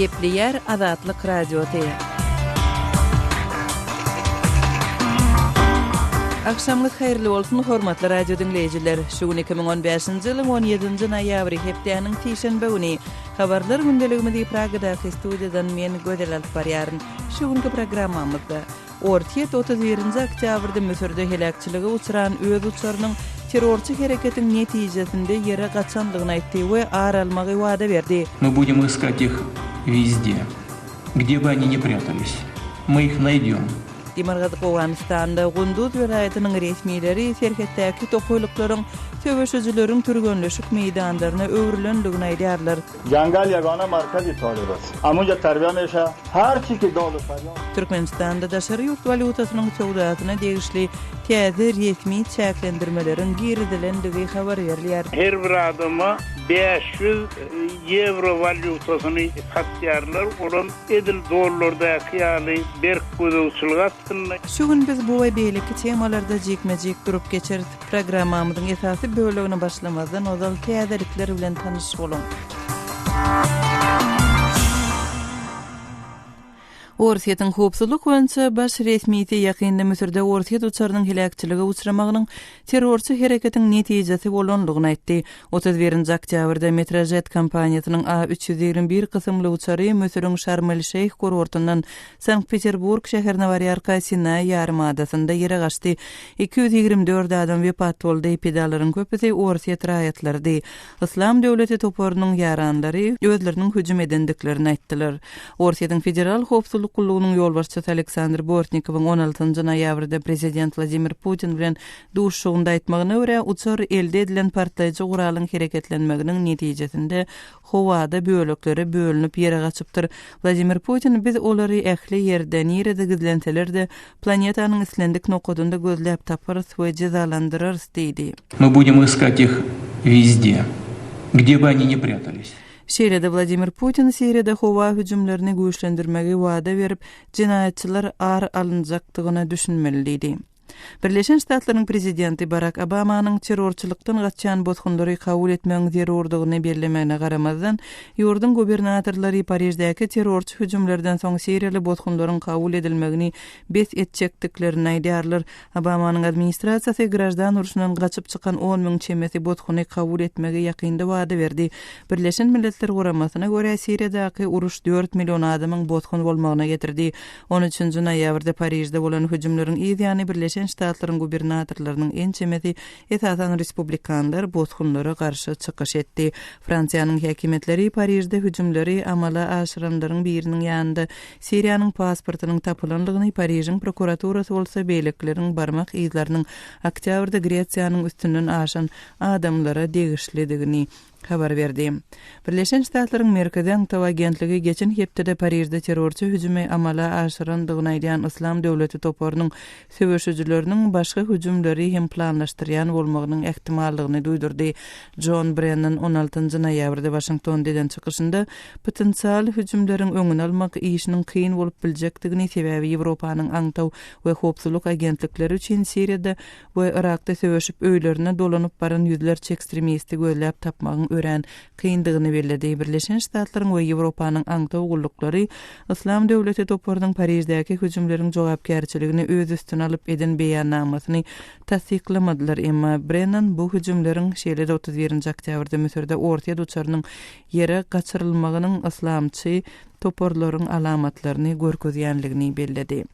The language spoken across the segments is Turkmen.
Gepleýär Azatlyk Radiosy. Agşamyňyz haýyrly bolsun, hormatly radio diňleýjiler! Şu gün 2015-nji ýylyň 17-nji noýabry, hepdäniň sişenbe güni. Habarlar gündeligimizi Pragadaky studiýadan men, Gözel alyp barýaryn. Şu günki programmamyzda. Orsýet 31-nji oktýabrda Müsürde heläkçilige uçran öz uçarynyň terrorçy hereketiň netijesinde ýere gaçandygyny aýtdy we ar almagy wada berdi. Мы будем искать их везде, где бы они ни прятались. Мы их найдем. Demirgazyk Owganystanda Gunduz welaýatynyň resmileri serhetdäki tokaýlyklaryň söweşijileriň türgenleşik meýdanlaryna öwrülendigini aýdýarlar. Jangal ýagana markazi Talyb ast. Amunja tarbiýa meşa, her çi ki dad u feryad. Türkmenistanda daşary ýurt walýutasynyň söwdasyna degişli täze resmi çäklendirmeleriň girizilendigi habar berilýär. Her bir adama 500 ýewro walýutasyny satýarlar, olam edil dollardaky ýaly berk gözegçilik astynda. Şu gün biz bu we beýleki temalarda jikme-jik durup geçeris. Programmamyzyň esasy bölegine başlamazdan ozal täzelikler bilen tanyş boluň. Orsýetiň howpsuzlyk boýunça baş resmisi ýakynda Müsürde orsýet uçarynyň heläkçilige uçramagynyň terrorçy hereketiň netijesi bolandygyny aýtdy. 31-nji oktýabrda Metrojet kompaniýasynyň A 321 kysymly uçary Müsüriň Şarm-el-Şeýh kurortyndan Sankt-Peterburg şäherine barýarka Sinaý ýarymadasynda ýere gaçdy. 224 adam wepat boldy, pidalaryň köpüsi orsýet raýatlarydy. Yslam döwleti toparynyň ýaranlary özleriniň hüjüm edendiklerini aýtdylar. Orsýetiň Federal howpsuzlyk gullugynyň ýolbaşçysy Aleksandr Bortnikowyň on altynjy noýabrda prezident Wladimir Putin bilen duşuşygynda aýtmagyna görä, uçar elde edilen partlaýjy guralyň hereketlenmeginiň netijesinde howada böleklere bölünip ýere gaçypdyr. Wladimir Putin biz olary ähli ýerde, nirede gizlenseler-de, planetanyň islendik nokadynda gözläp taparys we jezalandyrarys diýdi. Мы будем искать их везде, где бы они ни прятались. Şeýle-de Wladimir Putin Siriýada howa hüjümlerini güýçlendirmegi wada berip, jenaýatçylar ar alynjakdygyna düşünmeli diýdi. Birleşen Ştatlaryň prezidenti Barak Obamanyň terrorçylykdan gaçýan bosgunlary kabul etmegiň zerurdygyny bellemegine garamazdan, ýurduň gubernatorlary Pariždäki terrorçy hüjümlerden soň siriýaly bosgunlaryň kabul edilmegini bes etjekdiklerini aýdýarlar. Obamanyň administrasiýasy graždan urşundan gaçyp çykan 10 müň çemesi bosguny kabul etmegi ýakynda wada berdi. Birleşen Milletler Guramasyna görä, Siriýadaky uruş dört million adamyň bosgun bolmagyna getirdi. On üçünji noýabrda Parižde bolan hüjümleriň yz ýany Birleşen Ştatlaryň gubernatorlarynyň ençemesi, esasan respublikanlar, bosgunlara garşy çykyş etdi. Fransiýanyň häkimiýetleri Parižde hüjümleri amala aşyranlaryň biriniň ýanynda Siriýanyň pasportynyň tapylandygyny, Parižiň prokuraturasy bolsa beýlekileriň barmak yzlarynyň oktýabrda Gresiýanyň üstünden aşan adamlara degişlidigini habar berdi. Birleşen Ştatlaryň Merkezi aňtaw agentligi geçen hepdede Parižde terrorçy hüjümi amala aşyrandygyny aýdýan Yslam döwleti toparynyň söweşijileriniň başga hüjümleri hem planlaşdyrýan bolmagynyň ähtimallygyny duýdurdy. Jon Brennan on altynjy noýabrda Waşingtonda eden çykyşynda potensial hüjümleriň öňüni almak işiniň kyn bolup biljekdigini, sebäbi Ýewropanyň aňtaw we howpsuzlyk agentlikleri üçin Siriýada we Yrakda söweşip öýlerine dolanyp baran ýüzlerçe ekstremisti gözläp tapmagyň örän kyndygyny belledi. Birleşen Ştatlaryň we Ýewropanyň aňtaw gulluklary Yslam döwleti toparynyň Pariždäki hüjümleriň jogapkärçiligini öz üstüne alyp eden beýannamasyny tassyklamadylar, emma Brennan bu hüjümleriň, şeýle-de 31-nji oktýabrda Müsürde Orsýet uçarynyň ýere gaçyrylmagynyň yslamçy toparlaryň alamatlaryny görkezýänligini belledi.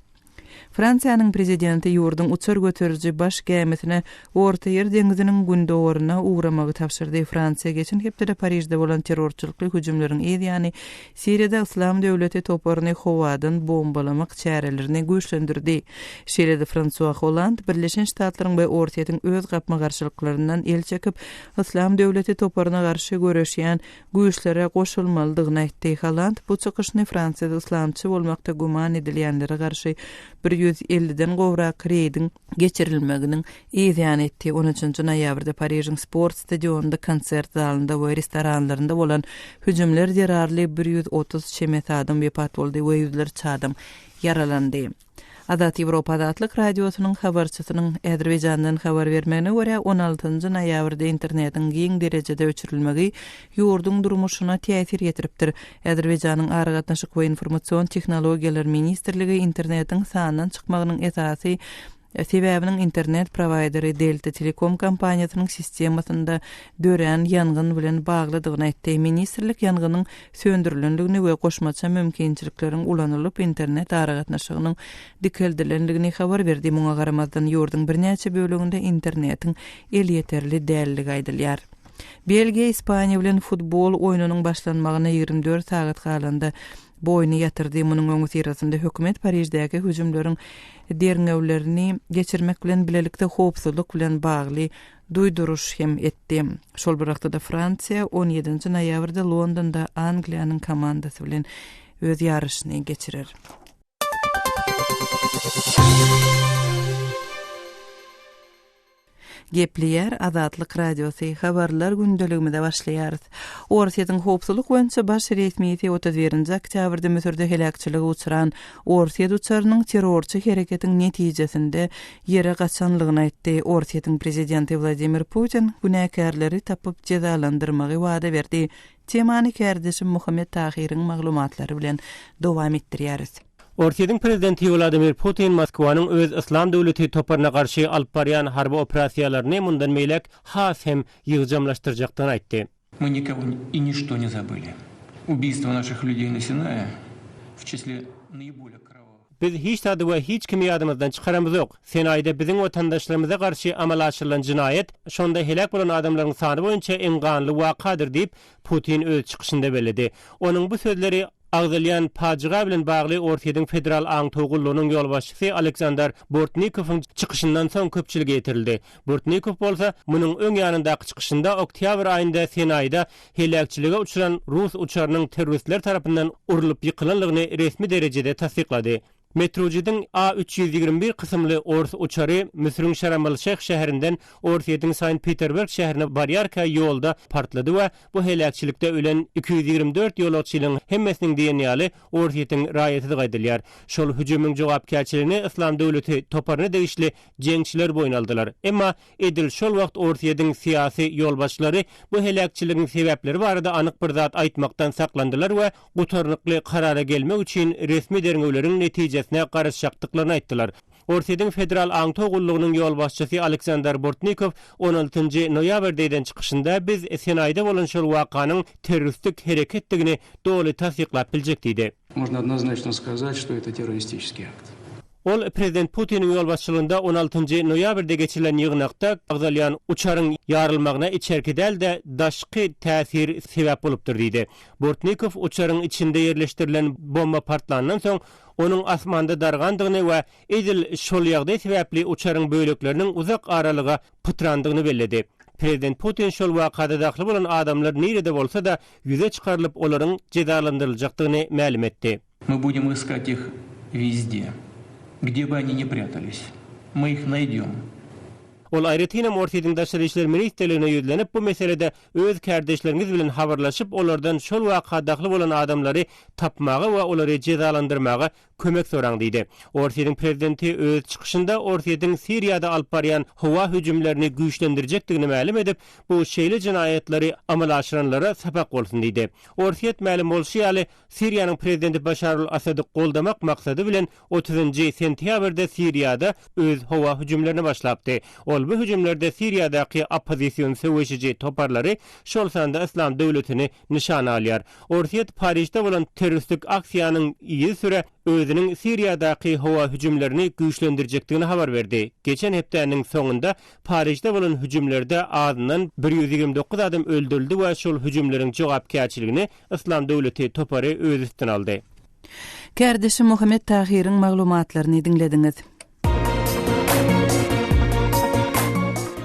Fransiýanyň prezidenti ýurduň uçar göteriji baş gämisine Ortaýer deňziniň gündogaryna ugramagy tabşyrdy. Fransiýa geçen hepdede Parižde bolan terrorçylykly hüjümleriň yz ýany Siriýada Yslam döwleti toparyny howadan bombalamak çärelerini güýçlendirdi. Şeýle-de Fransua Holland Birleşen Ştatlaryň we Orsýetiň öz gapma-garşylyklaryndan el çekip, Yslam döwleti toparyna garşy göreşýän güýçlere goşulmalydygyny aýtdy. Holland bu çykyşyny Fransiýada yslamçy bolmakda güman edilýänlere garşy bir ýüz elliden gowrak reýdiň geçirilmeginiň yz ýany etdi. On üçünji noýabrda Parižiň sport stadionynda, konsert zalynda we restoranlarynda bolan hüjümler zerarly bir 130 çemesi adam wepat boldy we ýüzlerçe adam ýaralandy. Azat Ýewropa Azatlyk Radiosynyň habarçysynyň Azerbaýjandan habar bermegine görä, on altynjy noýabrda internetiň giň derejede öçürilmegi ýurduň durmuşyna täsir ýetiripdir. Azerbaýjanyň Aragatnaşyk we informasion tehnologiýalar ministrligi internetiň sandan çykmagynyň esasy sebäbiniň internet prowaýderi Delta Telekom kompaniýasynyň sistemasynda dörän ýangyn bilen baglydygyny aýtdy. Ministrlik ýangynyň söndürilendigini we goşmaça mümkinçilikleriň ulanylyp, internet aragatnaşygynyň dikeldilendigini habar berdi. Muňa garamazdan, ýurduň birnäçe böleginde internetiň elýeterli däldigi aýdylýar. Belgiýa Ispaniýa bilen futbol oýnunyň başlanmagyna 24 sagat galanda, bu oýny ýatyrdy. Munuň öňüsyrasynda hökümet Pariždäki hüjümleriň derňewlerini geçirmek bilen bilelikde howpsuzlyk bilen bagly duýduryş hem etdi. Şol bir wagtda-da Fransiýa on ýedinji noýabrda Londonda Angliýanyň komandasy bilen öz ýaryşyny geçirer. Gepleýär Azatlyk Radiosy, Habarlar gündeligimize başlaýarys. Orsýetiň howpsuzlyk boýunça baş resmisi 31-nji oktýabrda Müsürde heläkçilige uçran orsýet uçarynyň terrorçy hereketiň netijesinde ýere gaçanlygyny aýtdy. Orsýetiň prezidenti Wladimir Putin günäkärleri tapyp jezalandyrmagy wada berdi. Temany kärdeşim Muhammet Tahyryň maglumatlary bilen dowam etdirýäris. Orsýetiň prezidenti Wladimir Putin Moskwanyň öz Yslam döwleti toparyna garşy alyp barýan harby operasiýalaryny mundan beýläk has hem ýygjamlaşdyrjakdygyny aýtdy. Мы никого и ничто не забыли. Убийство наших людей на Синае в числе наиболее кровавых. Biz hiç zady we hiç kimi ýadymyzdan çykaramyzok. Sinaýda biziň watandaşlarymyza garşy amala aşyrylan jenaýat şonda heläk bolan adamlaryň sany boýunça iň ganly wakadyr diýip, Putin öz çykyşynda belledi. Onuň bu sözleri agzalýan pajyga bilen bagly Orsýetiň Federal aňtaw gullugynyň ýolbaşçysy Aleksandr Bortnikowyň çykyşyndan soň köpçülige ýetirildi. Bortnikow bolsa, munuň öň ýanyndaky çykyşynda oktýabr aýynda Sinaýda heläkçilige uçran rus uçarynyň terroristler tarapyndan urlup ýykylanlygyny resmi derejede tassyklady. Metrojediň A 321 kysymly ors uçary Müsüriň Şaram-el-Şeýh şäherinden Orsýetiň Sankt-Peterburg şäherine barýarka ýolda partlady we bu heläkçilikde ölen 224 ýolagçynyň hemmesiniň diýen ýaly Orsýetiň raýatydygy aýdylýar. Şol hüjümiň jogapkärçiligini Yslam döwleti toparyna degişli jeňçiler boýun aldylar. Emma edil şol wagt Orsýetiň syýasy ýolbaşçylary bu heläkçiligiň sebäpleri barada anyk bir zat aýtmakdan saklandylar we gutarnykly karara gelmek üçin resmi derňewleriň netijesine garaşjakdyklaryny aýtdylar. Orsýetiň Federal aňtaw gullugynyň ýolbaşçysy Aleksandr Bortnikow on altynjy noýabrda eden çykyşynda biz Senaýda bolan şol wakanyň terroristik hereketdigini doly tassyklap biljek diýdi. Można odnoznaçno skazat, çto eto terroristiçeskiý akt. Ol prezident Putiniň ýolbaşçylygynda on altynjy noýabrda geçirilen ýygnakda agzalýan uçaryň ýarylmagyna içerki däl-de, daşky täsir sebäp bolupdyr diýdi. Bortnikow uçaryň içinde ýerleşdirilen bomba partlandan soň, onuň asmanda dargandygyny we edil şol ýagdaý sebäpli uçaryň bölekleriniň uzak aralyga pytrandygyny belledi. Prezident Putin şol wakada dahly bolan adamlar nirede bolsa-da ýüze çykarylyp, olaryň jezalandyryljakdygyny mälim etdi. Мы будем искать их везде, где бы они ни прятались. Мы их найдем. Ol aýratynam Orsýetiň Daşary işler ministrligine ýüzlenip, bu meselede öz kärdeşleriňiz bilen habarlaşyp, olardan şol waka dahly bolan adamlary tapmaga we olary jezalandyrmaga kömek soraň diýdi. Orsýetiň prezidenti öz çykyşynda Orsýetiň Siriýada alyp barýan howa hüjümlerini güýçlendirjekdigini mälim edip, bu şeýle jenaýatlary amala aşyranlara sapak bolsun diýdi. Orsýet mälim bolşy ýaly, Siriýanyň prezidenti Başar al-Assady goldamak maksady bilen otuzynjy sentýabrda Siriýada öz howa hüjümlerine başlapdy. Ol bu hüjümlerde Siriýadaky oppozision söweşiji toparlary, şol sanda Yslam döwletini nyşana alýar. Orsýet Parižde bolan terroristik aksiýanyň yzysüre özüniň Siriýadaky howa hüjümlerini güýçlendirjekdigini habar berdi. Geçen hepdäniň soňunda Parižde bolan hüjümlerde azyndan 129 adam öldürildi we şol hüjümleriň jogapkärçiligini Yslam döwleti topary öz üstüne aldy. Kärdeşim Muhammet Tahyryň maglumatlaryny diňlediňiz.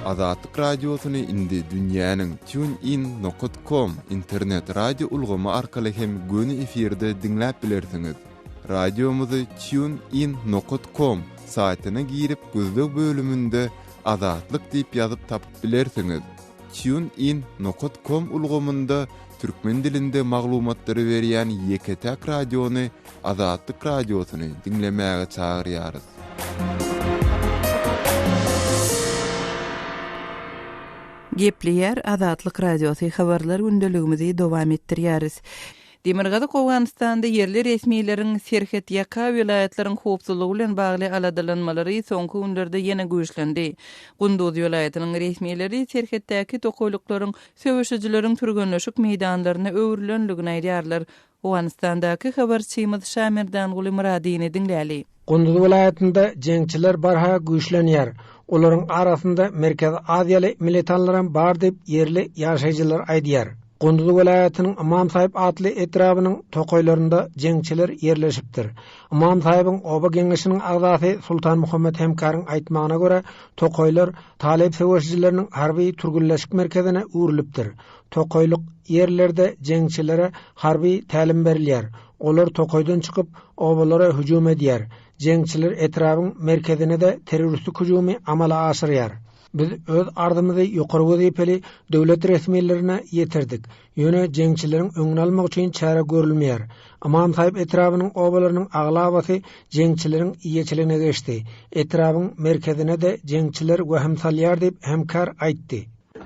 Azatlyk Radiosyny indi dünýäniň TuneIn nokat com internet radio ulgamy arkaly hem göni efirde diňläp bilersiňiz. Radiomyzy TuneIn nokat com saýtyna girip gözleg bölüminde Azatlyk diýip ýazyp tapyp bilersiňiz. TuneIn nokat com ulgamynda türkmen dilinde maglumatlary berýän ýeke-täk radiony Azatlyk Radiosyny diňlemäge çagyrýarys. Gepleýär Azatlyk Radiosy habarlar gündeligimizi dowam etdirýäris. Demirgazyk Owganystanda ýerli resmileriň serhet ýaka welaýatlaryň howpsuzlygy bilen bagly aladalanmalary soňky günlerde ýene güýçlendi. Gunduz welaýatynyň resmileri serhetdäki tokaýlyklaryň söweşijileriň türgenleşik meýdanlaryna öwrülendigini aýdýarlar. Owganystandaky habarçymyz Şamerdanguly Myradyny diňläli. Gunduz welaýatynda jeňçiler barha güýçlenýär. Olaryň arasynda Merkezi Aziýaly militanlaram bar diýip, ýerli ýaşaýjylar aýdýar. Gunduz welaýatynyň Ymam Saýyp atly etrabynyň tokaýlarynda jeňçiler ýerleşipdir. Ymam Saýybyň oba geňeşiniň agzasy Sultanmuhammet Hemkaryň aýtmagyna görä, tokaýlar talyp söweşijileriniň harby türgenleşik merkezine öwrülipdir. Tokaýlyk ýerlerde jeňçilere harby tälim berilýär. Olar tokaýdan çykyp, obalara hüjüm edýär. Jeňçiler etrabyň merkezine-de terroristik hüjümi amala aşyrýar. Biz öz arzymyzy ýokary wezipeli döwlet resmilerine ýetirdik. Ýöne jeňçileriň öňüni almak üçin çäre görülmeýär. Ymam Saýyp etrabynyň obalarynyň aglabasy jeňçileriň eýeçiligine geçdi. Etrabyň merkezine-de jeňçiler wehim salýar diýip, Hemkar aýtdy.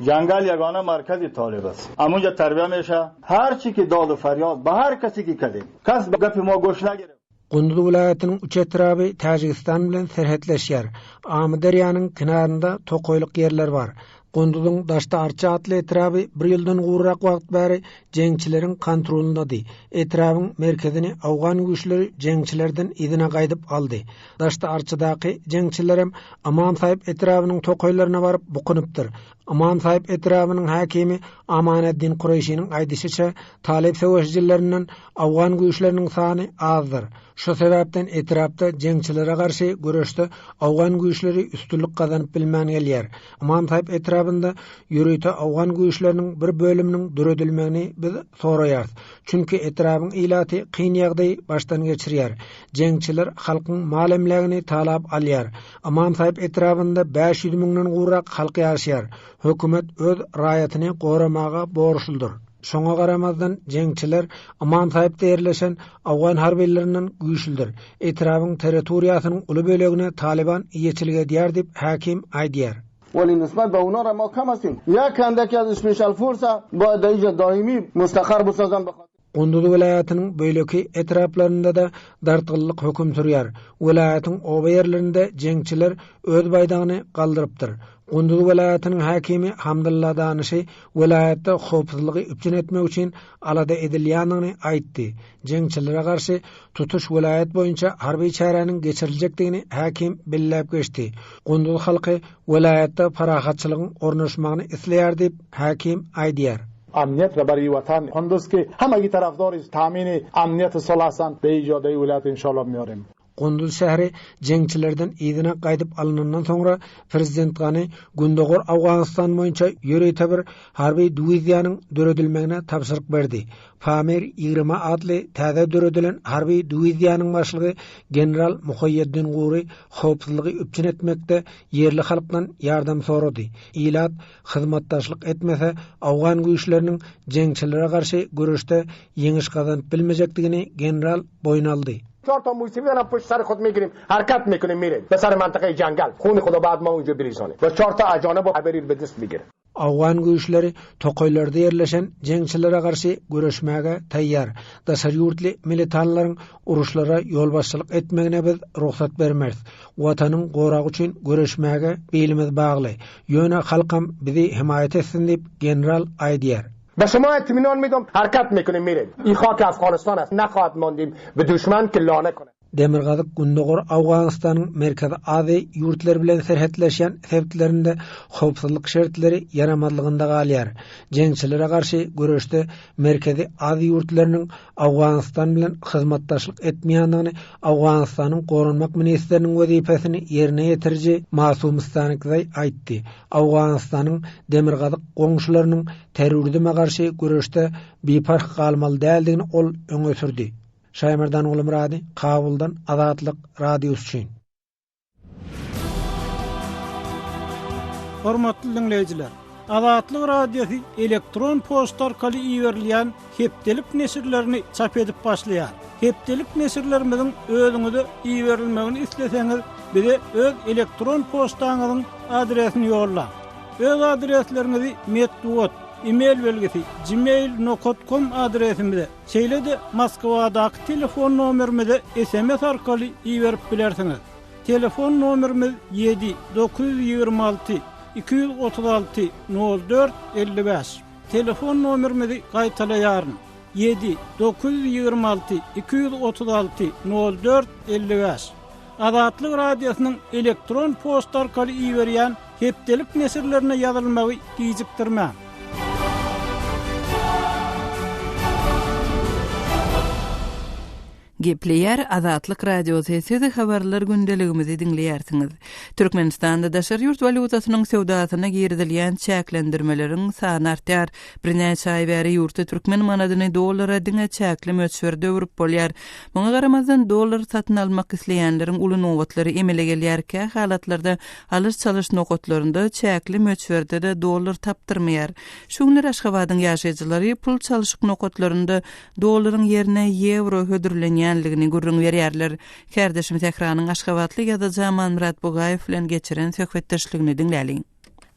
جنگل یگانه مرکز طالب است همونجا تربیه میشه هر چی که داد و فریاد به هر کسی که کردیم کس به گپ ما گوش نگرفت Gunduz welaýatynyň üç etraby Täjigistan bilen serhetleşýär. Amyderýanyň kenarynda tokaýlyk ýerler bar. Gunduzyň Daşda-Arça atly etraby bir ýyldan gowrak wagt bäri jeňçileriň kontrolyndady. Etrabyň merkezini owgan güýçleri jeňçilerden yzyna gaýdyp aldy. Daşda-Arçadaky jeňçilerem Ymam Saýyp etrabynyň tokaýlaryna baryp bukunypdyr. Ymam Saýyp etrabynyň häkimi Amaneddin Kureýşiniň aýdyşyça, talyp söweşijilerinden owgan güýçleriniň sany azdyr. Şu sebäpden etrapda jeňçilere garşy göreşde owgan güýçleri üstünlik gazanyp bilmän gelýär. Ymam Saýyp etrabynda ýörite owgan güýçleriniň bir bölüminiň döredilmegini biz soraýarys. Çünki etrabyň ilaty kyn ýagdaýy başdan geçirýär. Jeňçiler halkyň mal-emlägini talap alýar. Ymam Saýyp etrabynda 500 müňden gowrak halk ýaşaýar. Hökümet öz raýatyny goramaga borçludyr. Şoňa garamazdan, jeňçiler Ymam Saýypda ýerleşen owgan harbyllaryndan güýçlüdir. Etrabyň territoriýasynyň uly bölegine Talyban eýeçilik edýär diýip, häkim aýdýar. ولی نسبت به اونا را ما کم هستیم یک اندکی از اسپیشال فورس باید در اینجا دائمی مستقر بسازن بخاطر Gunduz welaýatynyň beýleki etraplarynda-da dartgynlyk höküm sürýär. Welaýatyň oba ýerlerinde jeňçiler öz baýdagyny galdyrypdyr. Gunduz welaýatynyň häkimi Hamdylla Danyşy welaýatda howpsuzlygy üpjün etmek üçin alada edilýändigini aýtdy. Jeňçilere garşy tutuş welaýat boýunça harby çäräniň geçiriljekdigini häkim belläp geçdi. Gunduz halky welaýatda parahatçylygyň ornaşmagyny isleýär diýip, häkim aýdýar. امنیت را برای وطن قندوز که همگی طرفدار تامین امنیت صلح هستند به ایجاد ولایت انشالله میاریم. Gunduz şäheri jeňçilerden yzyna gaýdyp alnandan soňra prezident Gani Gündogar Owganystan boýunça ýörite bir harby diwiziýanyň döredilmegine tabşyryk berdi. Pamir 20 atly täze döredilen harby diwiziýanyň başlygy general Muhaýýeddin Gury howpsuzlygy üpjün etmekde ýerli halkdan ýardam sorady. Ilat hyzmatdaşlyk etmese, owgan güýçleriniň jeňçilere garşy göreşde ýeňiş gazanyp bilmejekdigini general boýun aldy. چهار تا موسیقی دارم پشت سر خود میگیریم حرکت میکنیم میریم به سر منطقه جنگل خون خدا بعد ما اونجا بریزانیم و چهار تا اجانب بریر به دست بگیره Owgan güýçleri tokaýlarda ýerleşen jeňçilere garşy göreşmäge taýýar. Daşary ýurtly militanlaryň uruşlara ýolbaşçylyk etmegine biz rugsat bermeris. Watanyň goragy üçin göreşmäge bilimiz bagly. Ýöne halkam bizi hemaýat etsin diýip, general aýdýar. به شما اطمینان میدم حرکت میکنیم میریم این خاک افغانستان است نخواهد ماندیم به دشمن که لانه کنه Demirgazyk-Gündogar Owganystanyň Merkezi Aziýa ýurtlary bilen serhetleşýän sebitlerinde howpsuzlyk şertleri ýaramazlygynda galýar. Jeňçilere garşy göreşde Merkezi Aziýa ýurtlarynyň Owganystan bilen hyzmatdaşlyk etmeýändigini Owganystanyň goranmak ministriniň wezipesini ýerine ýetiriji Masum Stanikzaý aýtdy. Owganystanyň demirgazyk goňşularynyň terrorizme garşy göreşde biparh galmaly däldigini ol öňe sürdi. Şaýmerdan Gulmyrady, Kabuldan Azatlyk Radiosy üçin. Hormatly diňleýjiler! Azatlyk Radiosy elektron poçta arkaly iberilýän hepdelik neşirlerini çap edip başlaýar. Hepdelik neşirlerimiziň özüňize iberilmegini isleseňiz, bize öz elektron poçtaňyzyň adresini ýollaň. Öz adresleriňizi metbugat, e-mail belgisi, gmail nokat kom adresimize, şeýle-de Moskwadaky telefon nomerimize sms arkaly iberip bilersiňiz. Telefon nomerimiz ýedi, 926 236 04 55. Telefon nomerimizi gaýtalaýaryn, ýedi, 926 236 04 55. Azatlyk Radiosynyň elektron poçta arkaly iberýän hepdelik neşirlerine ýazylmagy gijikdirmäň. Gepleýär Azatlyk Radiosy, siz habarlar gündeligimizi diňleýärsiňiz. Türkmenistanda daşary ýurt walýutasynyň söwdasyna girizilýän çäklendirmeleriň sany artýar. Birnäçe aý bäri ýurtda türkmen manadyny dollara diňe çäkli möçberde öwrüp bolýar. Muňa garamazdan, dollar satyn almak isleýänleriň uly nobatlary emele gelýär, kä halatlarda alyş-çalyş nokatlarynda çäkli möçberde-de dollar tapdyrmaýar. Şu günler Aşgabadyň ýaşaýjylary pul çalşyk nokatlarynda dollaryň ýerine ýewro hödürlenýänligini gürrüň berýärler. Kärdeşim Sähranyň aşgabatly ýazyjy Amanmyrat Bugaýew bilen geçiren söhbetdeşligini diňläliň.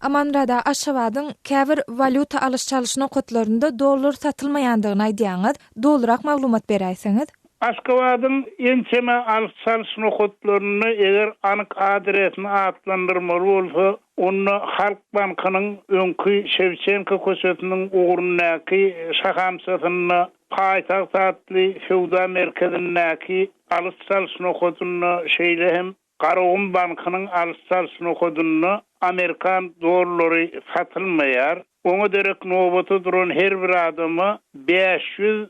Amanmyrat aga, Aşgabadyň käbir walýuta alyş-çalyş nokatlarynda dollar satylmaýandygyny aýdýaňyz. Dolurak maglumat beräýseňiz? Aşgabadyň ençeme alyş-çalyş nokatlarynda eger anyk adresini atlandyrmaly bolsa, onda Halk bankynyň öňki Şewçenko köçesiniň ugrundaky şahamçasynda, Paýtagt atly söwda merkezindäki alyş-çalyş nokadynda, şeýle hem Garagum bankynyň alyş-çalyş nokadynda amerikan dollary satylmaýar. Oňa derek nobata duran her bir adama 500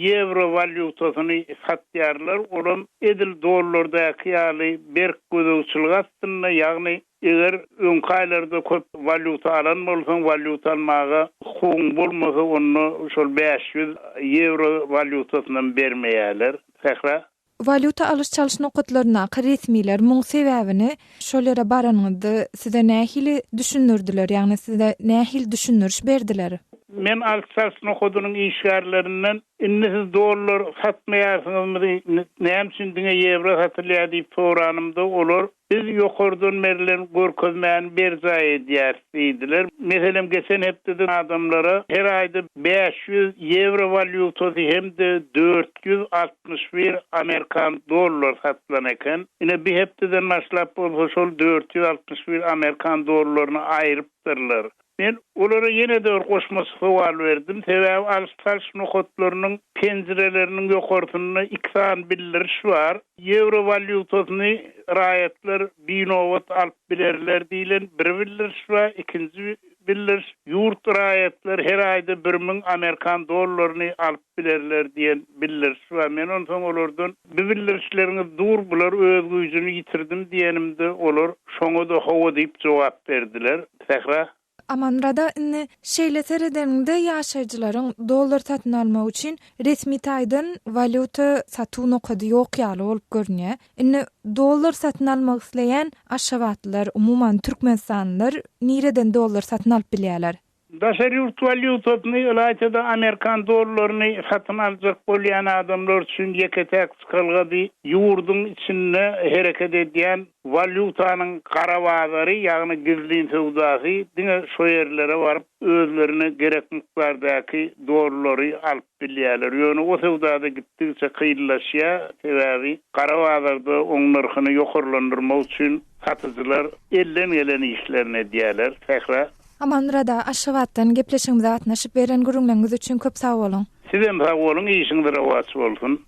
ýewro walýutasyny satýarlar, olam edil dollardaky ýaly berk gözegçilik astynda, ýagny eger öňki aýlarda köp walýuta alan bolsaň, walýuta almaga hukugyň bolmasa, onda şol 500 ýewro walýutasynam bermeýärler. Sähra. Walýuta alyş-çalyş nokatlaryndaky resmiler muň sebäbini şol ýere baranyňyzda size nähili düşündirdiler, ýagny size nähili düşündiriş berdiler? Men alyş-çalyş nokadynyň işgärlerinden Indi siz dollar satmaýarsyňyzmy, näme üçin diňe ýewro satylýar diýip soranymda, olar Biz ýokardan berlen görkezmäni berjaý edýäris diýdiler. Meselem, geçen hepdede adamlara her aýda 500 ýewro walýutasy hem-de 461 amerikan dollar satylan eken. Ine, bi hepdeden başlap bolsa şol 461 amerikan dollaryny aýrypdyrlar. Men olara ýene-de bir goşmaça sowal berdim, sebäbi alyş-çalyş nokatlarynyň penjireleriniň ýokarsynda iki sany bildiriş bar. Ýewro walýutasyny raýatlar binobat alyp bilerler diýlen bir bildiriş bar, ikinji bildiriş, ýurt raýatlary her aýda 1000 amerikan dollaryny alyp bilerler diýen bildiriş bar. Men onsoň olardan Bu bildirişleriňiz dur, bular öz güýjüni ýitirdim diýenimde, olar şoňa-da hawa diýip jogap berdiler. Sähra. Amanmyrada indi şeýle seredeniňde ýaşaýjylaryň dollar satyn almagy üçin resmi taýdan walýuta satuw nokady ýok ýaly bolup görünýär. Indi dollar satyn almak isleýän aşgabatlylar, umuman türkmenistanlylar nireden dollar satyn alyp bilýärler? Daşary ýurt walýutasyny, ylaýta-da amerikan dollaryny satyn aljak bolýan adamlar üçin ýeke-täk çykalga bi ýurduň içinde hereket edýän walýutanyň gara bazary, ýagny gizlin söwdasy, diňe şo ýerlere baryp özlerine gerek mukdardaky dollary alyp bilýärler. Ýöne o söwda-da gitdigiçe kynlaşýar, sebäbi gara bazarda oň nyrhyny ýokarlandyrmak üçin satyjylar elden gelen işlerini edýärler. Sähra. Amanmyrat aga Aşgabatdan gepleşigimize gatnaşyp beren gürrüňleriňiz üçin köp sag boluň. Sizem sag boluň işiňiz rowaç bolsun.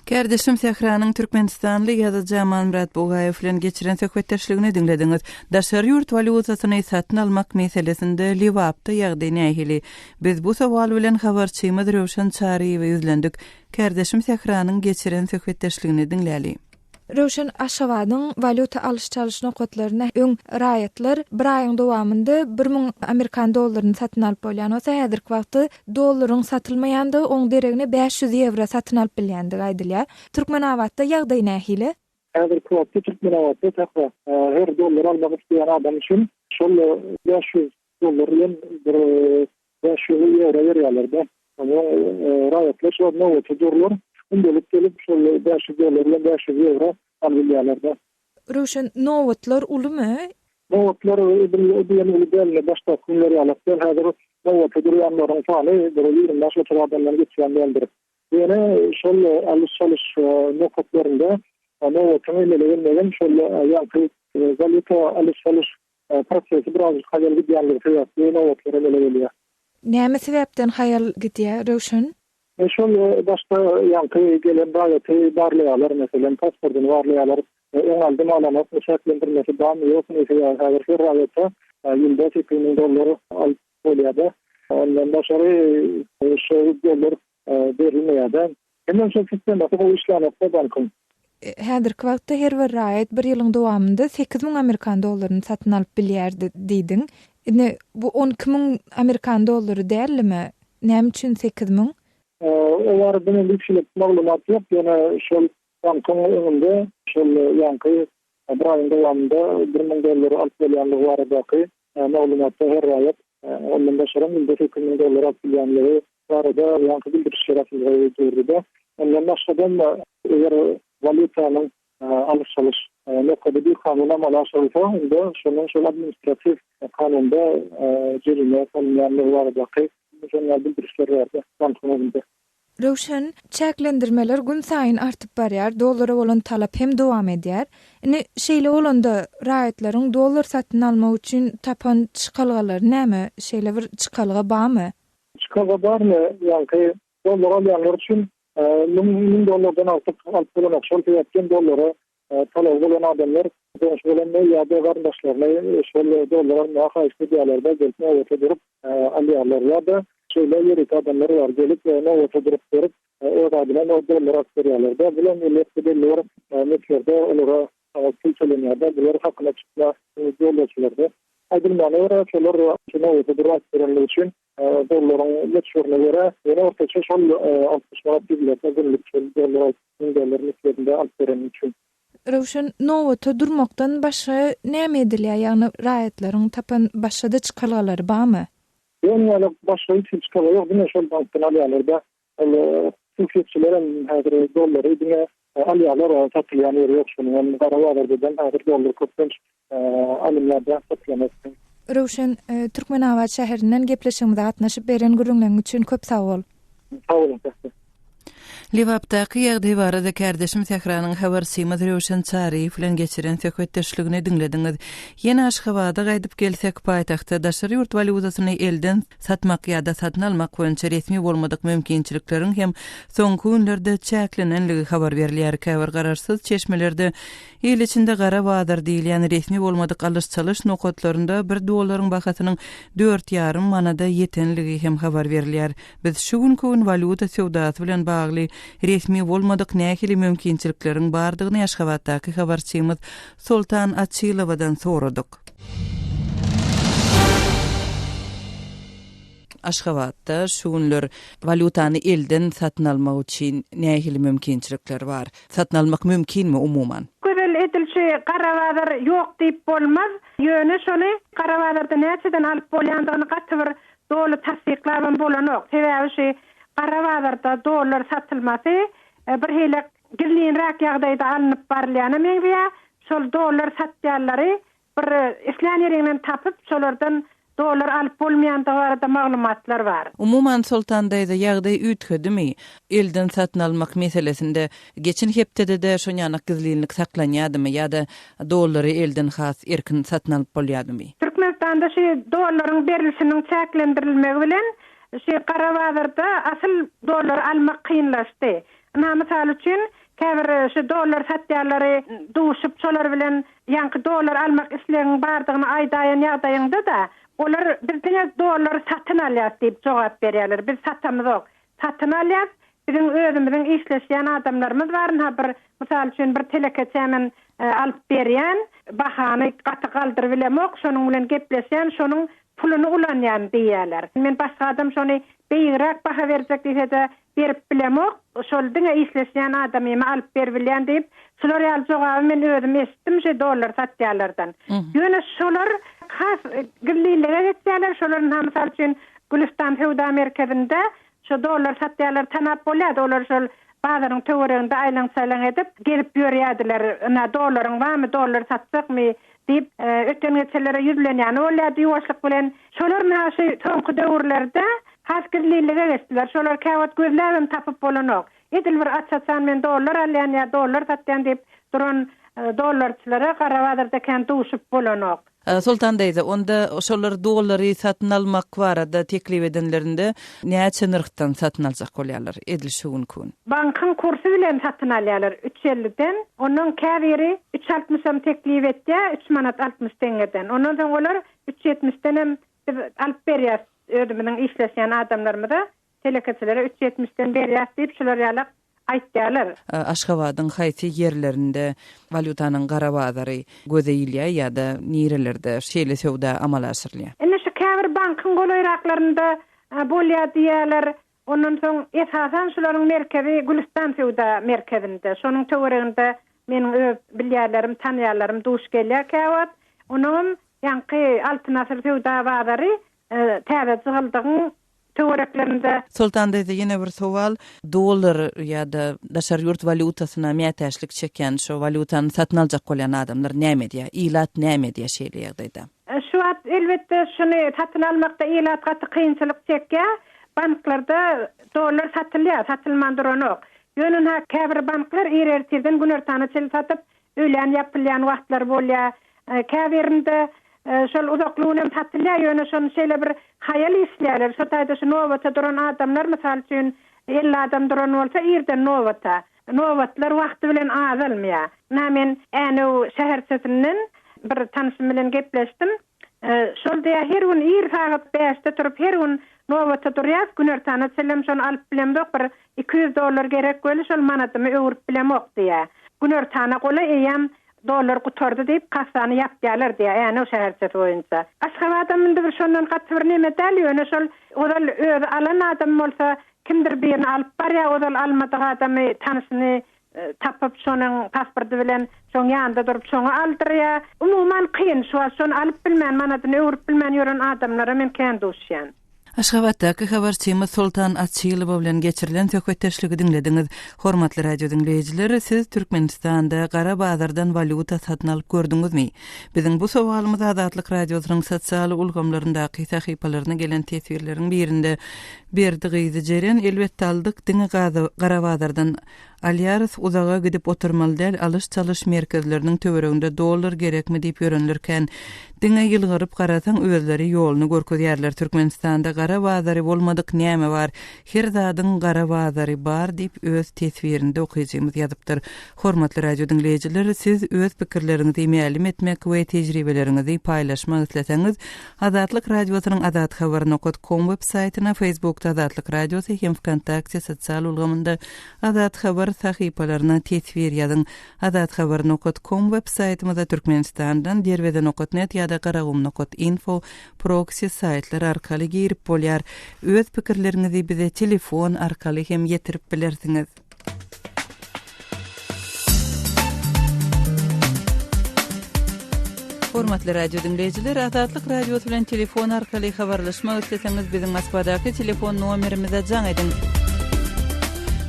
Kärdeşim Sähranyň türkmenistanly ýazyjy Amanmyrat Bugaýew bilen geçiren söhbetdeşligini diňlediňiz. Daşary ýurt walýutasyny satyn almak meselesinde Lebapda ýagdaý nähili? Biz bu sowal bilen habarçymyz Röwşen Çaryýewe ýüzlendik. Kärdeşim Sähranyň geçiren söhbetdeşligini diňläli. Röwşen, Aşgabadyň walýuta alyş-çalyş nokatlarynda öň raýatlar bir aýyň dowamynda 1000 amerikan dollaryny satyn alyp bolýan bolsa, häzirki wagtda dollaryň satylmaýandygy, oň deregine 500 ýewro satyn alyp bilýändigi aýdylýar. Türkmenabatda ýagdaý nähili? Häzirki wagtda Türkmenabatda Sähra, her dollar almak isleýän adam üçin şol 500 dollar bilen bir 500 ýewro berýärler-de. Oňa raýatlar şol nobata durlar. Gündelik gelip şol 500 dollar bilen 500 ýewro alyp bilýärler-de. Röwşen, nobatlar ulumy? Nobatlar edil o diýen uly däldi, başdaky günler ýalak däl. Häzir nobata durýanlaryň sany bir 25-30 adamdan geçýän däldir. Ýöne şol alyş-çalyş nokatlarynda nobatyň emele gelmegem şol ýaňky walýuta alyş-çalyş prosesi birazajyk haýal gidýänligi sebäpli nobatlar emele gelýär. Näme sebäpden haýal gidýär, Röwşen? Şol başda ýaňky gelen raýaty barlaýarlar, meselem, pasportyny barlaýarlar, öň aldymy alanokmy, çäklendirmesi barmy ýokmy, sebäbi häzir her raýata ýylda 8000 dollar alyp bolýar-da. Ondan daşary şol dollar berilmeýär-de. Hemem şol sistemasy gowy işlänokda bankyň. Häzirki wagtda her bir raýat bir ýylyň dowamynda 8000 amerikan dollaryny satyn alyp bilýärdi diýdiň. Indi bu 12000 amerikan dollary däldimi? Näme üçin 8000? O barada mende hiç hili maglumat ýok, ýöne şol bankyň öňünde şol ýaňky bir aýyň dowamynda 1000 dollary alyp bolýanlygy baradaky maglumatda her raýat ondan daşaram ýylda 8000 dollar alyp bilýänligi barada ýaňky bildirişler asylgy durdy-da. Ondan başgadam eger walýutanyň alyş-çalyş nokady bikanun amala aşyrylsa, onda şonuň şol administratiw kanunda jerime salynýanlygy baradaky şonuň ýaly bildirişler bardy bankyň öňünde. Röwşen, çäklendirmeler günsaýyn artyp barýar, dollara bolan talap hem dowam edýär. Indi şeýle bolanda, raýatlaryň dollar satyn almak üçin tapan çykalgalary näme? Şeýle bir çykalga barmy? Çykalga barmy? Ýaňky dollar alýanlar üçin müň dollardan artyk alyp bolanok. Şol sebäpden dollara talaby bolan adamlar goňşy-golamyny ýa-da garyndaşlaryny şol dollar almaga haýyşt edýärler-de, gelip nobata durup alýarlar. Ýa-da şeýle ýörite adamlar bar, gelip nobata durup berip, öz adyna dollar alyp berýärler-de. Bulam elbetde belli bir möçberde olara pul tölenýär-de. Bular hakyna çykma dollarçylar-da. Aýdylmagyna görä, şolar şu nobata durup alyp berenligi üçin dollaryň möçberine görä, ýöne ortaça şol 60 manat ýüzlerçe günlük şol dollar alyp, müň dollar möçberinde alyp bereni üçin. Röwşen, nobata durmakdan başga näme edilýär, ýagny raýatlaryň tapan başga-da çykalgalary barmy? Ýok, ýaly başga hiç hili çykalga ýok, diňe şol bankdan alýarlar-da. Ol hususyýetçiler hem häzir dollary diňe alýarlar, satylýan ýeri ýok şonuň hem gara bazardadan häzir dollar köplenç alynýar-da, satylanok. Röwşen, Türkmenabat şäherinden gepleşigimize gatnaşyp beren gürrüňleriň üçin köp sag bol. Sag boluň Sähra. Lebapdaky ýagdaý barada kärdeşim Sähranyň habarçymyz Röwşen Çaryýew bilen geçiren söhbetdeşligini diňlediňiz. Ýene Aşgabada gaýdyp gelsek, paýtagtda daşary ýurt walýutasyny elden satmak ýa-da satyn almak boýunça resmi bolmadyk mümkinçilikleriň hem soňky günlerde çäklenenligi habar berilýär. Käbir garaşsyz çeşmelerde il içinde gara bazar diýilýän resmi bolmadyk alyş-çalyş nokatlarynda bir dollaryň bahasynyň dört ýarym manada ýetenligi hem habar berilýär. Biz şu günki gün walýuta söwdasy bilen bagly resmi bolmadyk nähili mümkinçilikleriň bardygyny Aşgabatdaky habarçymyz Soltan Açylowadan soradyk. Aşgabatda şu günler walýutany elden satyn almak üçin nähili mümkinçilikler bar? Satyn almak mümkinmi umuman? Gözel edil şu gara bazar ýok diýip bolmaz. Ýöne şony gara bazarda näçeden alyp bolýandygyny gaty bir doly tassyklabam bolanok. Sebäbi şu gara bazarda dollar satylmasy bir hili gizlinräk ýagdaýda alnyp barylýana meňzeýär. Şol dollar satýanlary bir islän ýeriňden tapyp, şolardan dollar alyp bolmaýandygy barada maglumatlar bar. Umuman, Soltan daýza, ýagdaý üýtgedimi? Elden satyn almak meselesinde geçen hepdede-de şonýanak gizlinlik saklanýadymy ýa-da dollary elden has erkin satyn alyp bolýadymy? Türkmenistanda şu dollaryň berlişiniň çäklendirilmegi bilen şu gara bazarda asyl dollary almak kynlaşdy. Ynha, mysal üçin, käbir şu dollar satýanlary duşup, şolar bilen ýaňky dollar almak islegiň bardygyny aýdaýan ýagdaýyňda-da, olar biz diňe dollary satyn alýas diýip jogap berýärler. Biz satamyzok. Satyn alýas. Biziň özümiziň işleşýän adamlarymyz bar. Ynha, bir, mysal üçin, bir telekeçä men alyp berýän, bahany gaty galdyrybilemok, şonuň bilen gepleşýän, şonuň puluny ulanýan diýýärler. Men başga adam şony beýigräk baha berjek diýse-de, berip bilemok, şol diňe işleşýän adamyma alyp beribilýän diýip, şular ýaly jogaby men özüm eşitdim şu dollar satýanlardan. Ýöne şolar has gizlinlige geçýärler, şolar ynha mysal üçin Gülüstan söwda merkezinde şo dollar satýanlary tanap bolýardy, olar şol bazaryň töwereginde aýlaň-çaýlaň edip gezip ýörýärdiler, ynha dollaryň barmy, dollar satjakmy? Diýip, öten-geçenlere ýüzlenýäni bolýardy ýuwaşlyk bilen. Şolar ynha şu soňky döwürlerde has gizlinlige geçdiler. Şolary käwagt gözläbem tapyp bolanok. Edil bir aç-açan men dollar alýan ýa dollar satýan diýip duran dollarçylara gara bazarda kän duşup bolanok. Soltan daýza, onda şolar dollary satyn almak barada teklip edenlerinde näçe nyrhdan satyn aljak bolýarlar edil şu günki gün? Bankyň kursy bilen satyn alýarlar, üç elliden. Ondan käbiri üç altmyşam teklip etýär, üç manat 60 teňňeden. Ondan soň olar üç ýetmişdenem biz alyp berýäs özümiziň işleşýän adamlarymyza, telekeçilere üç ýetmişden berýäs diýip şular ýalak aýtýarlar. Aşgabadyň haýsy ýerlerinde walýutanyň gara bazary göze ilýär ýa-da nirelerde şeýle söwda amala aşyrylýar? Indi şu käbir bankyň golaýraklarynda bolýar diýýärler. Ondan soň esasan şularyň merkezi Gülüstan söwda merkezinde. Şonuň töwereginde meniň öz bilýänlerim, tanaýanlarym duş gelýär käwagt. Onuňam ýaňky Altyn asyr söwda bazary Täze jygyldygyň töwereklerinde. Soltan daýza ýene bir sowal, dollar ýa-da daşary ýurt walýutasyna mätäçlik çekýän şo walýutany satyn aljak bolýan adamlar näme edýär? Ilat näme edýär şeýle ýagdaýda? Şu wagt elbetde şuny satyn almakda ilat gaty kynçylyk çekýär. Banklarda dollar satylýar, satylman duranok. Ýöne ynha käbir banklar ir ertirden günortana çenli satyp, Öýlän ýapylýan wagtlary bolýar. Käbirinde şol uzakly günem satylýar, ýöne şony şeýle bir haýal işleýärler. Şo taýda şu nobata duran adamlar, mysal üçin, 50 adam duran bolsa, irden nobata. Nobatlar wagty bilen azalmaýar. Ynha, men Änew şäherçesinden bir tanşym bilen gepleşdim. Şol diýýär, her gün ir sagat bäşde turup, her gün nobata durýas, günortana çenlem şony alyp bilemzok, bir 200 dollar gerek weli, şol manadymy öwrüp bilemok diýýär. Günortana golaý eýýäm dollar gutardy diýip, kassany ýapýarlar diýýär, Änew şäherçesi boýunça. Aşgabadam indi bir şondan gaty bir neme däl, ýöne şol ozal özi alan adam bolsa, kimdir birini alyp barýar, ozal almadyk adamy, tanyşyny Tapyp şonuň pasporty bilen şoň ýanynda durup şoňa aldyrýar. Umuman kyn şu wagt şony alyp bilmän manadyny öwrüp bilmän ýören adamlara men kän duşýan. Aşgabatdaky habarçymyz Soltan Açylowa bilen geçirilen söhbetdeşligi diňlediňiz. Hormatly radio diňleýjiler, siz Türkmenistanda gara bazardan walýuta satyn alyp gördüňizmi? Biziň bu sowalymyza Azatlyk Radiosynyň sosial ulgamlaryndaky sahypalaryna gelen teswirleriň birinde Berdi gyzy Jeren, Elbetde aldyk, diňe gara bazardan alýarys, uzaga gidip oturmaly däl, alyş-çalyş merkezleriniň töwereginde dollar gerekmi diýip ýörenler kän. Diňe ýylgyryp garasaň özleri ýoluny görkezýärler. Türkmenistanda gara bazary bolmadyk näme bar? Her zadyň gara bazary bar diýip öz teswirinde okyjymyz ýazypdyr. Hormatly radio diňleýjiler, siz öz pikirleriňizi mälim etmek we tejribeleriňizi paýlaşmak isleseňiz, Azatlyk Radiosynyň Azathabar nokat kom web saýtyna, Facebookda Azatlyk Radiosy hem Wkontakte sosial ulgamynda Azathabar sahypalaryna teswir ýazyň. Azathabar nokat kom web saýtymyza Türkmenistandan Derweze nokat net ýa-da Garagum nokat info proksi saýtlary arkaly girip bolýar. Öz pikirleriňizi bize telefon arkaly hem ýetirip bilersiňiz. Hormatly radio diňleýjiler, Azatlyk Radiosy bilen telefon arkaly habarlaşmak isleseňiz, biziň Moskwadaky telefon nomerimize jaň ediň.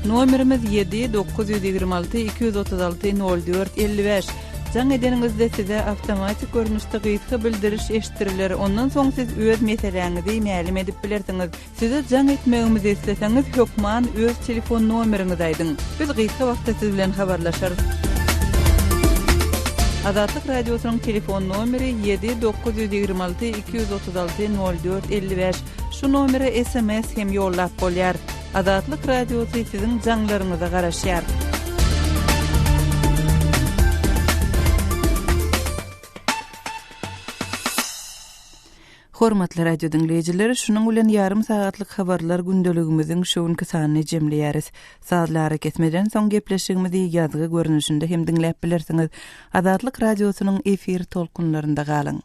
Nomerimiz 7 926 236 04 55. Jaň edeniňizde size awtomatik görnüşde gysga bildiriş eşitdiriler. Ondan soň siz öz meseläňizi mälim edip bilersiňiz. Size jaň etmegimizi isleseňiz hökman öz telefon nomeriňizi aýdyň. Biz gysga wagtda siz bilen habarlaşarys. Azatlyk Radiosynyň telefon nomeri 7 926 236 04 55. Şu nomere sms hem ýollap bolýar. Azatlyk Radiosy siziň jaňlaryňyza garaşýar. Hormatly radio diňleýjiler, şunuň bilen ýarym sagatlyk habarlar gündeligimiziň şu günki sanyny jemleýäris. Sazly arakesmeden soň gepleşigimizi ýazgy görnüşinde hem diňläp bilersiňiz. Azatlyk Radiosynyň efir tolkunlarynda galyň.